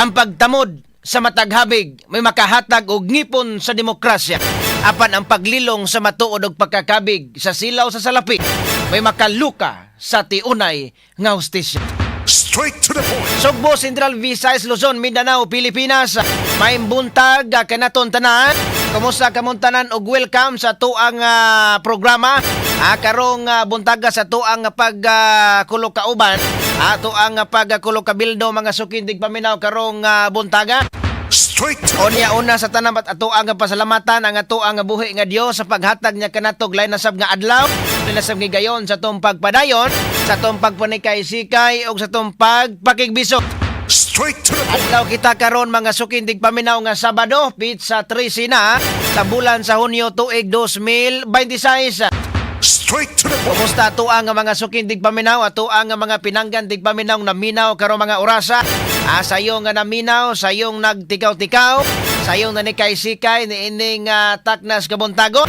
Ang pagtamod sa mataghabig may makahatag og ngipon sa demokrasya. Apan ang paglilong sa matuod og pagkakabig sa silaw sa salapi may makaluka sa tiunay nga hustisya. Straight to the point. Sugbo, Central Visayas, Luzon, Mindanao, Pilipinas. Maayong buntag kanaton tanan. Kumusta kamong tanan ug welcome sa tuang programa. Karong buntaga sa tuang pag kulo kauban. Tuang pag kulo kabildo, mga suking tigpaminaw, karong buntaga. Straight to the Unya, una sa tanan at ato ang pasalamatan ang ato ang buhi nga Dios sa paghatag niya kanatog lain na sab nga adlaw, lain na sab nga gayon sa atong pagpadayon, sa atong pagpanikay-sikay ug sa atong pagpakigbiso. Straight to the point. Adlaw kita karon, mga suking tigpaminaw, nga Sabado, petsa 13 na sa bulan sa Hunyo, tuig 2026. Straight to the point. Kumusta ato ang mga suking tigpaminaw, ato ang mga pinanggan tigpaminaw naminaw karong mga orasa? Sayong nga naminaw, sayong nagtikaw-tikaw, sayong nanikay-sikay ni ining taknas kabuntago.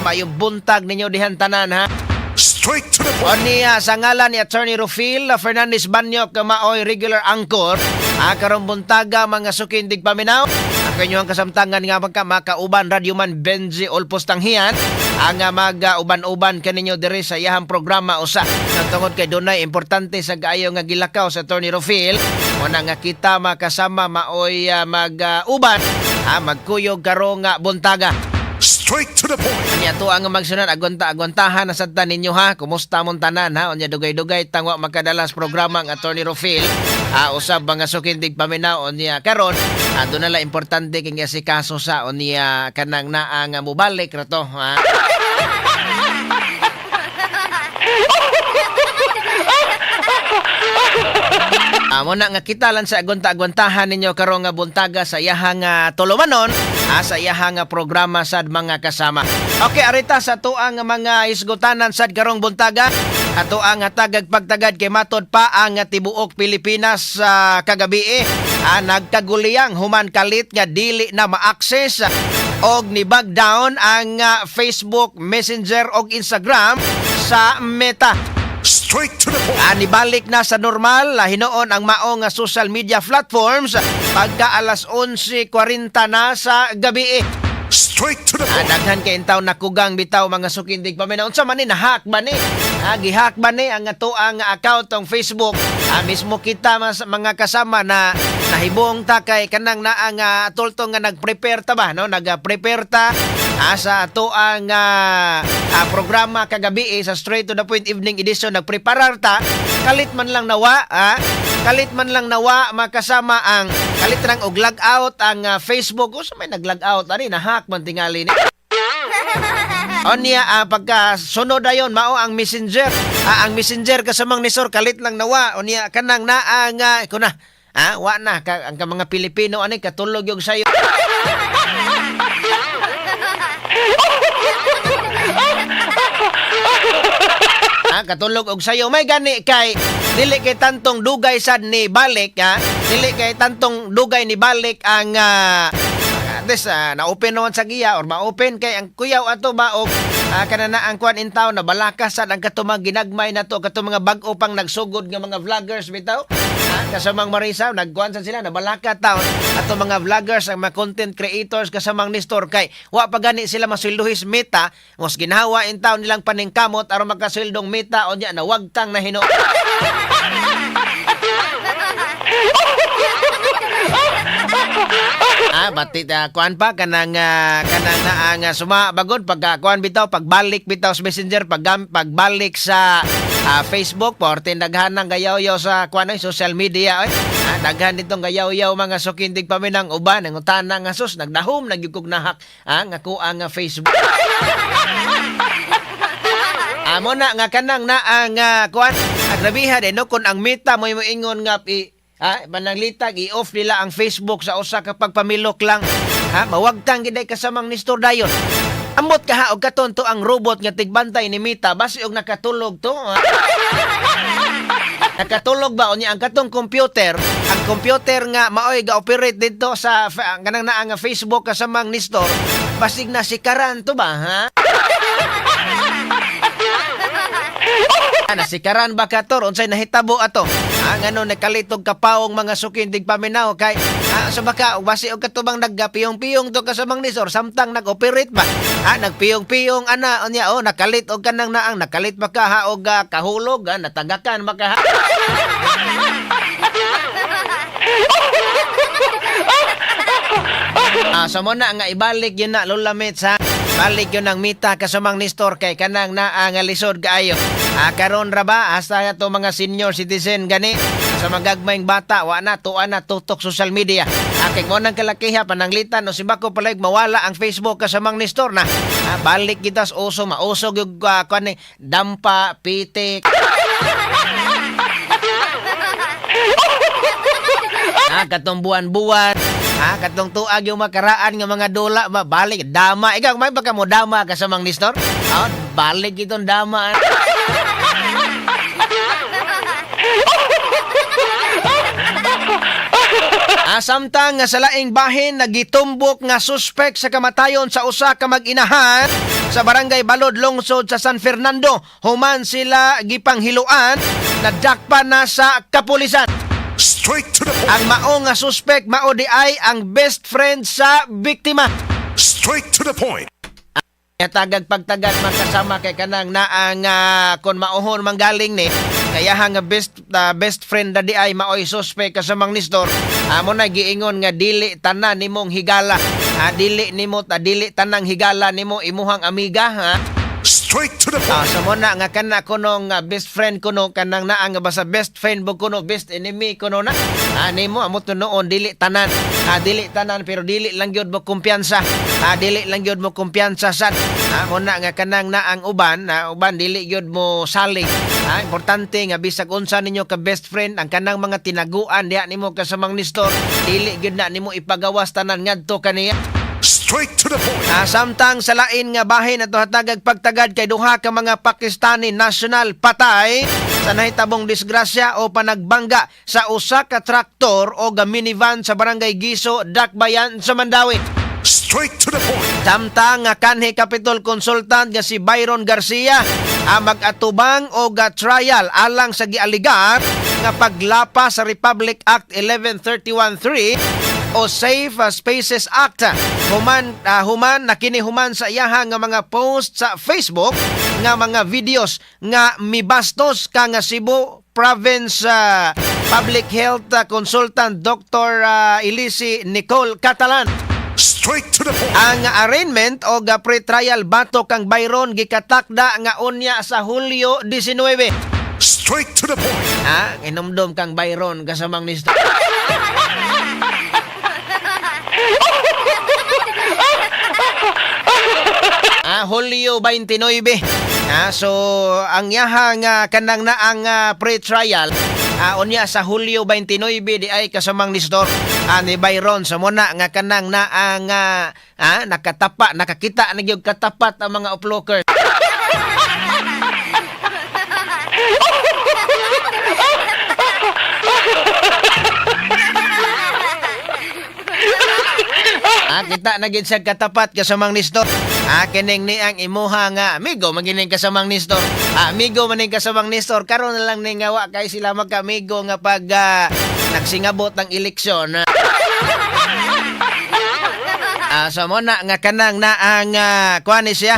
Maayong buntag ninyo dihan tanan, ha. Straight to the point. Unya, sa ngalan ni Attorney Rufil Fernandez Banyok, maoy regular anchor karong buntaga, mga suking tigpaminaw. Ako inyong kasamtangan nga magka makauban, Radyoman Benji Olpos Tanghian, ang mag-uban-uban kaninyo diri sa iyahang programa usa. Nga tungod kay dunay importante sa kaayo nga gilakaw sa Attorney Rufil, muna nga kita makasama maoy mag-uban, magkuyog karong buntaga. Straight to the point. Unya to ang magsunod, agwanta agwantahan na sad ta ninyo, ha. Kumusta mong tanan, ha? Unya dugay-dugay tangwa makadala sa programa ang Attorney Rufil. Usab, mga suking tigpaminaw, unya karon doon na lang importante kay si kaso sa unya kanang naa nga mobalik ra to, ha. Mo na nga kita lang sa agwanta-agwantahan ninyo karong nga buntaga sa iyahang tulumanon, sa iyahang programa sad, mga kasama. Okay, arita sa tuang mga isgutanan sad karong buntaga. Ato ang hatagag pagtagad kay matod pa ang tibuok Pilipinas sa kagabi nagkaguliyang human kalit nga dili na ma-access og ni bug down ang Facebook, Messenger og Instagram sa Meta. Straight to the point. Nibalik na sa normal hinuon ang maong social media platforms pagka alas 11:40 na sa gabi. Straight to the point. Daghan kay taw nakugang bitaw, mga suking tigpaminaw. Unsa man ni, nahack ba ni? Gihack ba ni ang atoang account tong Facebook? Mismo kita mas, mga kasama, na nahibong ta kay kanang naa nga tultong nga nag-prepare ta ba, no? Nag-prepare ta sa atoang programa kagabi sa Straight to the Point Evening Edition. Nagpreparar ta, kalit man lang nawa, kalit man lang nawa makasama ang kalit lang og log out ang Facebook. Usa may nag-log out ani, na-hack man tingali ni. Onya, pagka sunod ayon mao ang Messenger. Ang Messenger kasamang ni sir, kalit lang nawa. Unya kanang naa nga ko na. Wa na ka, ang ka mga Pilipino ani katulog yung sayo. Katulog og sayo may gani kay dili kay tantong dugay sad ni balik, ha. Dili kay tantong dugay ni balik ang this na-open naman sa giya or ma-open kay ang kuyaw ato ba og kanana ang kuan in town na balakas sad ang katumang ginagmay na to, katong mga bag-o pang nagsugod nga mga vloggers bitaw. Kasamang Marisa, nagkuan sad sila, nabalaka taon ato mga vloggers, ang mga content creators, kasamang Nestor, kay wa pa gani sila masweldohis Meta, mos ginhawa in town nilang paningkamot aron makasweldong Meta. Unya nawagtang na hino. Bati ta kuan pa kanang naa nga suma bagod pagka kuan bitaw, pagbalik bitaw sa Messenger, pagbalik sa Facebook, porte daghan ng gayaw-yaw sa kuan ay social media oy. Daghan ditong gayaw-yaw, mga suking tigpaminaw, uban ang utana nga sus, nagdahom nagyud kog nahack ang ako ang Facebook. Amo na nga kanang naa nga kuan, grabiha din no kun ang Meta mo ingon nga i pananglitag i-off nila ang Facebook sa usa ka pagpamilok lang. Ha, mawagtang gid kasamang Nestor dayon. Ambot ka ha og katon to ang robot nga tigbantay ni Meta basi og nakatulog to. Ha? Nakatulog ba unya ang katong computer, ang computer nga maoy ga-operate dito sa kanang naa nga Facebook, kasamang Nestor, basig na sikaran to ba, ha? Nasikaran ba kator? Unsay nahitabo ato? Ngano nakalitog kapaong, mga suking tigpaminaw, kay sa baka basi og katubang nagpiyong-piyong to kasamang Nestor samtang nag-operate ba. Nagpiyong-piyong ana, unya oh nakalit og kanang naang nakalit ba ka ha og kahulog, natagakan ba ka ha? So mo na nga ibalik yun na, Lola Mets, ha. Balik yun ang mita kasamang Nestor kay kanang naa nga lisod kaayo. Karon ra ba hasta to mga senior citizen gani sa magagmayng bata wa na tuwa na tutok social media. Kay mo nang kalakiha pananglitan o sibako palayg mawala ang Facebook kasamang Nestor na. Balik kita sa uso, mauso gyud kuan ni dampa, pitik. Katong buwan-buwan. Katong tuag yung makaraan nga mga dula, ba, balik dama. Ikaw may baka mo dama kasamang Nestor? Balik itong dama. Samtang nga sa laing bahin nagitumbok nga suspek sa kamatayon sa usa ka mag-inahan sa Barangay Balod, lungsod sa San Fernando, human sila gipanghiluan, nadakpan na sa kapulisan. Straight to the point. Ang mao nga suspek mao di ay ang best friend sa biktima. Straight to the point. Tagag pagtagad magkasama kay kanang naang kon mauhon manggaling ni kaya nga best friend na di ay maoy suspect kasamang Nestor. Amo na giingon nga dili tanan nimong higala, dili nimo ta dili tanang higala nimo imuhang amiga, ha. Straight to the point. So mo na nga kana kuno nga best friend kuno kanang naa nga basta best friend mo kuno, best enemy kuno na. Nimo amo to noon dili tanan. Dili tanan pero dili lang gyud mo kumpiyansa. Dili lang gyud mo kumpiyansa sad. Mo na nga kanang naang uban, na uban dili gyud mo salig. Importante nga bisag unsa ninyo ka best friend ang kanang mga tinaguan diha nimo kasamang Nestor, dili gyud na nimo ipagawas tanan ngadto kaniya. Straight to the point. Samtang sa lain nga bahin ato hatagag pagtagad kay duha ka mga Pakistani national patay sa nahitabong disgrasya o panagbangga sa usa ka traktor o ga minivan sa Barangay Giso, Dakbayan sa Mandaue. Straight to the point. Samtang nga kanhi Capitol Consultant nga si Byron Garcia ang mag-atubang o ga trial alang sa gialigar nga paglapa sa Republic Act 11313 o Safe Spaces Act human na kini human sa iyaha nga mga post sa Facebook nga mga videos nga mibastos ka nga Cebu Province Public Health Consultant Dr. Elise Nicole Catalan. Straight to the point. Ang arraignment o ga pre-trial batok kang Byron gikatakda nga unya sa Hulyo 19. Straight to the point. Inumdum kang Byron kasamang Nestor. Hulyo 29. So ang yaha nga kanang naang pre-trial unya sa Hulyo 29 di ay kasamang Nestor ni Byron. So muna nga kanang naang nakatapa nakakita na gyud katapat ang mga uploaker. Kita na gid siya katapat kasamang Nestor. Kining ni ang imuha nga amigo magining kasamang Nestor. Amigo maning kasamang Nestor karon na lang ning nga wa kay sila magkaamigo nga pag nagsingabot ang eleksyon. So mo na nga kanang naang kuan ni siya.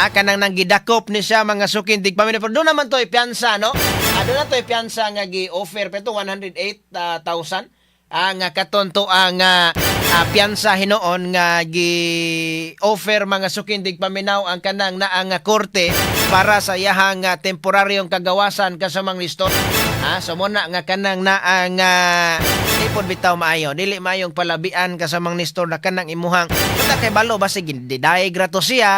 Kanang nang gidakop ni siya, mga sukin tigpaminaw. Pero doon naman to'y piyansa, no? Doon na to'y piyansa nga gi-offer pero 108,000. Nga katon to ang piyansa hinuon nga gi-offer, mga sukin tigpaminaw, ang kanang naang korte para sa iyahang temporaryong kagawasan kasamang Nestor. So mo na nga kanang naang di pod bitaw maayo. Dili maayong palabian kasamang Nestor na kanang imuhang basta kay balo basig di daig rato siya.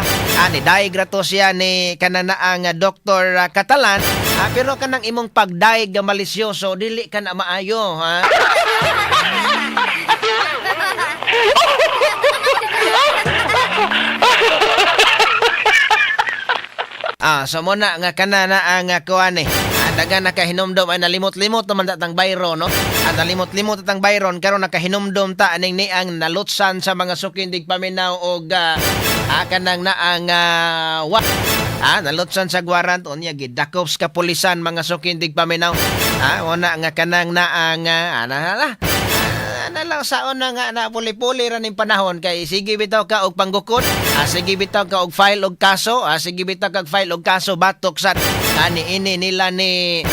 Ni daig rato siya ni kanang naang Dr. Catalan. Pero kanang imong pagdaig nga malisyoso dili ka na maayo, ha. So mo na nga kana na ang kuan eh. Dagan nakahinumdom ay nalimot-limot naman datang Byron, no? Nalimot-limot datang Byron karon nakahinumdom ta aning niang nalutsan sa mga sukindig paminaw og kanang naang wa. Nalutsan sa warrant unya gidakop sa kapulisan, mga sukindig paminaw. Una nga kanang naa nga ana la. Na lang saon na nga na puli-puli ra ning panahon kay sige bitaw ka og panggukod, sige bitaw ka og file og kaso, sige bitaw ka og file og kaso batok sa ani ini nila ni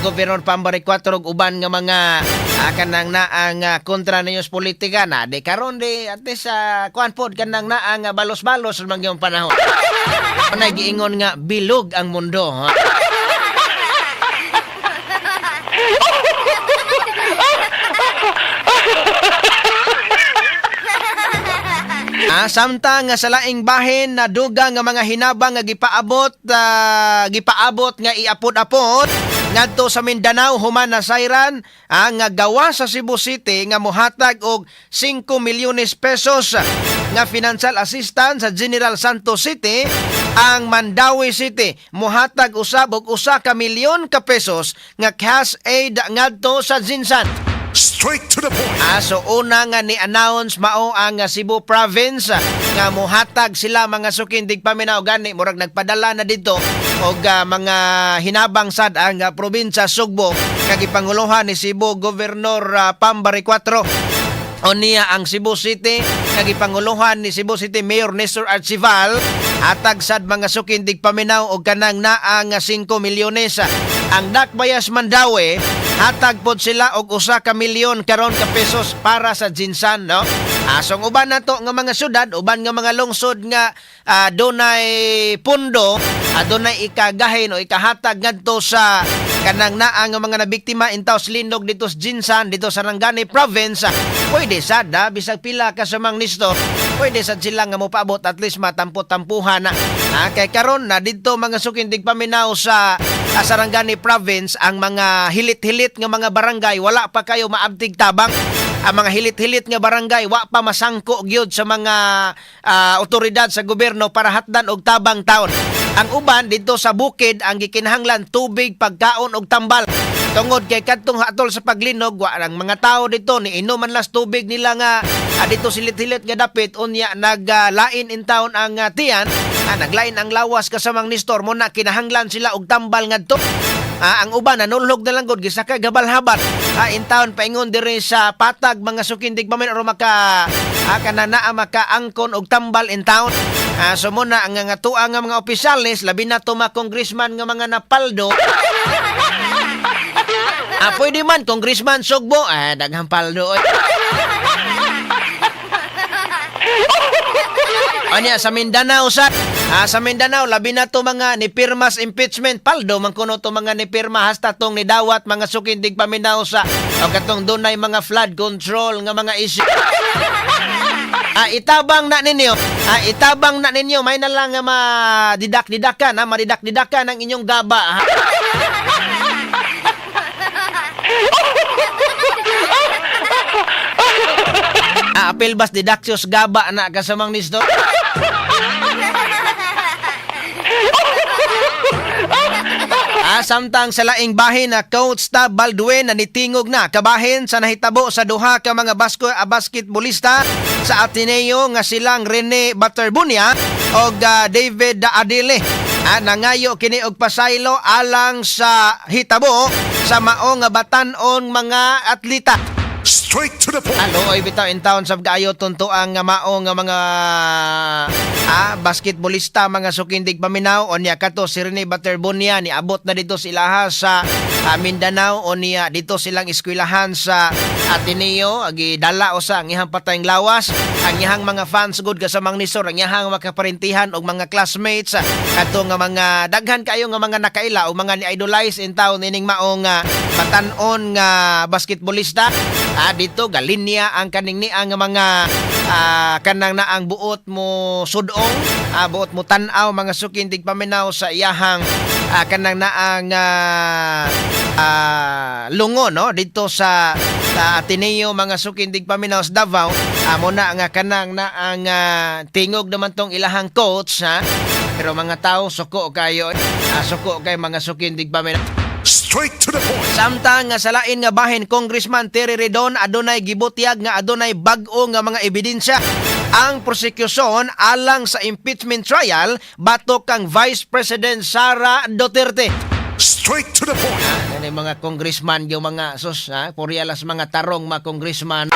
Gobernador Pambari 4 ug uban nga mga kanang naa nga kontra ninyo sa politika na di karon di at least sa kuan pod kanang naa nga balos-balos man gyud panahon. Unay giingon nga bilog ang mundo. Ha? Samtang nga sa laing bahin na dugang nga mga hinabang nga gipaabot nga iapod-apod ngadto sa Mindanao human na sayran nga gawa sa Cebu City nga mohatag og 5 milyones pesos nga financial assistance sa General Santos City. Ang Mandaue City mohatag usab og 1 ka milyon ka pesos nga cash aid ngadto sa GenSan. Straight to the point. So una nga ni-announce mao ang Cebu Province nga mohatag sila, mga suking tigpaminaw. Gani murag nagpadala na dito og mga hinabang sad ang probinsya Sugbo kag gipanguluhan ni Cebu Governor Pam Baricuatro. O niya ang Cebu City kag gipanguluhan ni Cebu City Mayor Nestor Archival, hatag sad, mga suking tigpaminaw, og kanang naa nga 5 milyones. Ang Dakbayas Mandaue, hatag pod sila og 1 ka milyon karon ka pesos para sa GenSan, no? Asong uban nato nga mga syudad, uban nga mga lungsod nga dunay pundo, adunay ikagahin o ikahatag ngadto sa kanang naa nga mga nabiktima intaw sa linog dito sa GenSan, dito sa Sarangani Province, pwede sad ha, bisag pila ka sa mga nisto, pwede sad sila nga mopaabot, at least matampo-tampuhan na. Kay karon na didto, mga suking tigpaminaw, sa Sarangani Province, ang mga hilit-hilit nga mga barangay wala pa kayo maabtig tabang. Ang mga hilit-hilit nga barangay wa pa masangko gyud sa mga otoridad sa gobyerno para hatdan og tabang taon. Ang uban didto sa bukid, ang gikinahanglan tubig, pagkaon og tambal. Tungod kay kadtong hatol sa paglinog, wa ang mga tao dito ni inom man las tubig nila nga dito silit-hilit nga dapit, unya naglain in town ang tiyan, naglain ang lawas kasamang nistor mo na kinahanglan sila og tambal ngadto. Ang uban nanulhog na lang gud gisaka gabal-habat. In town paingon diri sa patag, mga suking tigpaminaw, or maka kanana makaangkon og tambal in town. So muna ang nga tuang nga mga opisyales, labi na to mga congressman nga mga napaldo. Pwede man congressman Sugbo, daghang paldo, oy. Anya sa Mindanao sa Mindanao, labi na to mga nipirmas impeachment, paldo man kuno to mga nipirma hasta tong nidawat, mga suking tigpaminaw, sa o katong dunay mga flood control nga mga issue. Itabang na ninyo. Itabang na ninyo. May na lang nga madidak-didakan, ha? Madidak-didakan ang inyong gaba. Ha? Apil bas didaksios gaba na kasamang nisto. Samtang sa laing bahin na coach Tab Baldwin na nitingog na kabahin sa nahitabo sa duha ka mga basketballista sa Ateneo nga silang Rene Baterbonia og David Adile. Nangayo kini og pasaylo alang sa hitabo sa mao nga batan-on mga atleta. Straight to the point. Alo, oy bitaw in town sab kaayo tuntuang nga mao nga mga basketballista, mga suking tigpaminaw. Unya kato si Rene Baterbonia ni abot na dito sila sa Mindanao. Unya dito silang eskwelahan sa Ateneo, agi dala usa ang iyang patayng lawas, ang iyang mga fans gud kasamang nisor, ang iyang mga kaparintihan og mga classmates, kato nga mga daghan kayo nga mga nakaila o mga ni-idolize in town ining maong batan-on nga basketballista. Dito galinya ang kaning niya nga mga kanang naang buot mo sudong, buot mo tan-aw, mga suking tigpaminaw, sa iyahang kanang naang lungo, no, dito sa Ateneo, mga suking tigpaminaw, sa Davao. Amo na nga kanang naang tingog naman tong ilahang coach, ha, pero mga tao suko kayo, suko kay mga suking tigpaminaw. Straight to the point. Samtang nga sa lain nga bahin, Congressman Terry Ridon adunay gibutyag nga adunay bag-o nga mga ebidensya ang prosekusyon alang sa impeachment trial batok kang Vice President Sara Duterte. Straight to the point. Kani mga congressman yung mga sus ha, purialas mga tarong mga congressman.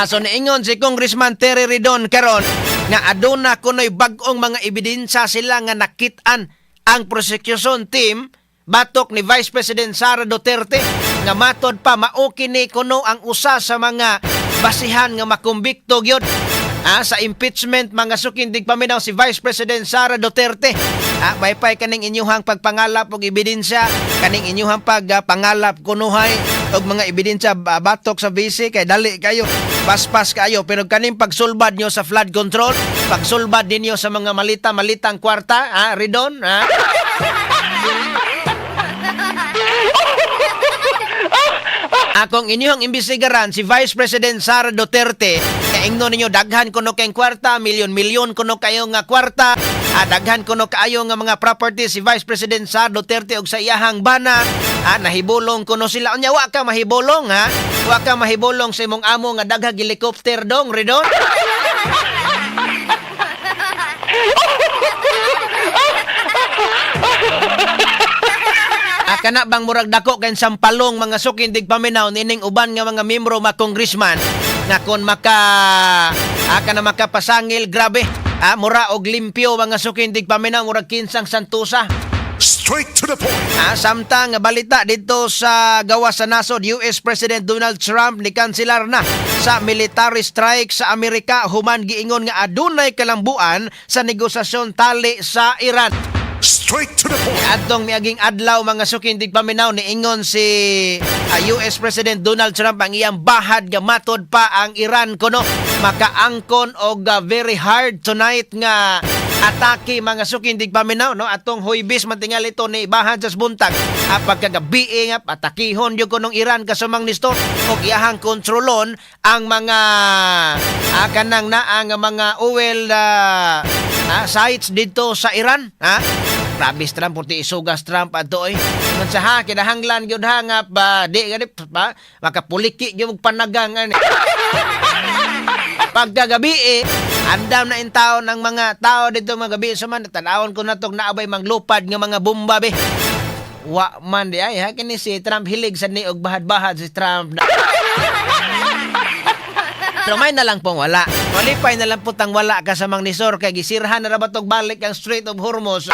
Aso niingon si Congressman Terry Ridon karon nga aduna kunoy bag-ong mga ebidensya sila nga nakit-an ang prosecution team batok ni Vice President Sara Duterte nga matod pa mao kini kuno ang usa sa mga basihan nga makumbikto gyud sa impeachment, mga suking tigpaminaw, si Vice President Sara Duterte. Baypay kaning inyuhang pagpangalap og ebidensya, kaning inyuhang pagpangalap kunuhay og mga ebidensya batok sa VC kay dali kayo, paspas kayo, pero kaning pagsulbad nyo sa flood control, pagsulbad ninyo sa mga malita-malitang kwarta, Ridon, ha? Akong inyong imbestigaran si Vice President Sara Duterte, kaingno ninyo daghan kuno kay kwarta, milyon-milyon kuno kayo nga kwarta, daghan kuno kaayo nga mga property si Vice President Sara Duterte og sa iyahang bana, nahibulong kuno sila. Unya wa ka mahibulong, ha? Wa ka mahibulong sa imong amo nga daghang helicopter dong, Ridon? Kana bang murag dako kay sampalong, mga suking tigpaminaw, nining uban nga mga membro mga congressman nga kon maka kana makapasangil, grabe, mura og limpyo, mga suking tigpaminaw, murag kinsang santusa. Straight to the point. Samtang balita dito sa gawas sa nasod, US President Donald Trump ni kanselar na sa military strike sa Amerika human giingon nga adunay kalambuan sa negosasyon tali sa Iran. Straight to the point. Adtong miaging adlaw, mga suking tigpaminaw, niingon si US President Donald Trump ang iyang bahad nga matod pa ang Iran kuno makaangkon og very hard tonight nga atake, mga suking tigpaminaw, no? Atong Huybis man tingali ito ni bahad sa buntag, pagkagabi nga atakihon gyud kunong Iran, kasumang ni Storm, og iyahang kontrolon ang mga kanang naa nga mga oil sites dito sa Iran, ha. Grabe si Trump, puti isugas Trump ato oy. Ingon sa ha, kinahanglan gyud ha nga ba di gani ba makapuliki gyud og panagang ani. Pagkagabi eh, andam na in taon ng mga tao dito mga gabi sa man, tanawon ko na tong naabay manglupad nga mga bomba be. Wa man di ay ha, kini si Trump hilig sa ni og bahad-bahad si Trump. Pero may na lang pong wala. Malipay na lang po tang wala ka sa mang nisor kay gisirhan na ra ba tog balik ang Strait of Hormuz.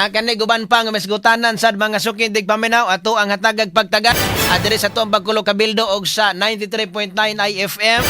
Kani guban pa nga misgutanan sad, mga suking tigpaminaw, ato ang hatagag pagtaga diri sa tuang Pagkulo Kabildo og sa 93.9 IFM.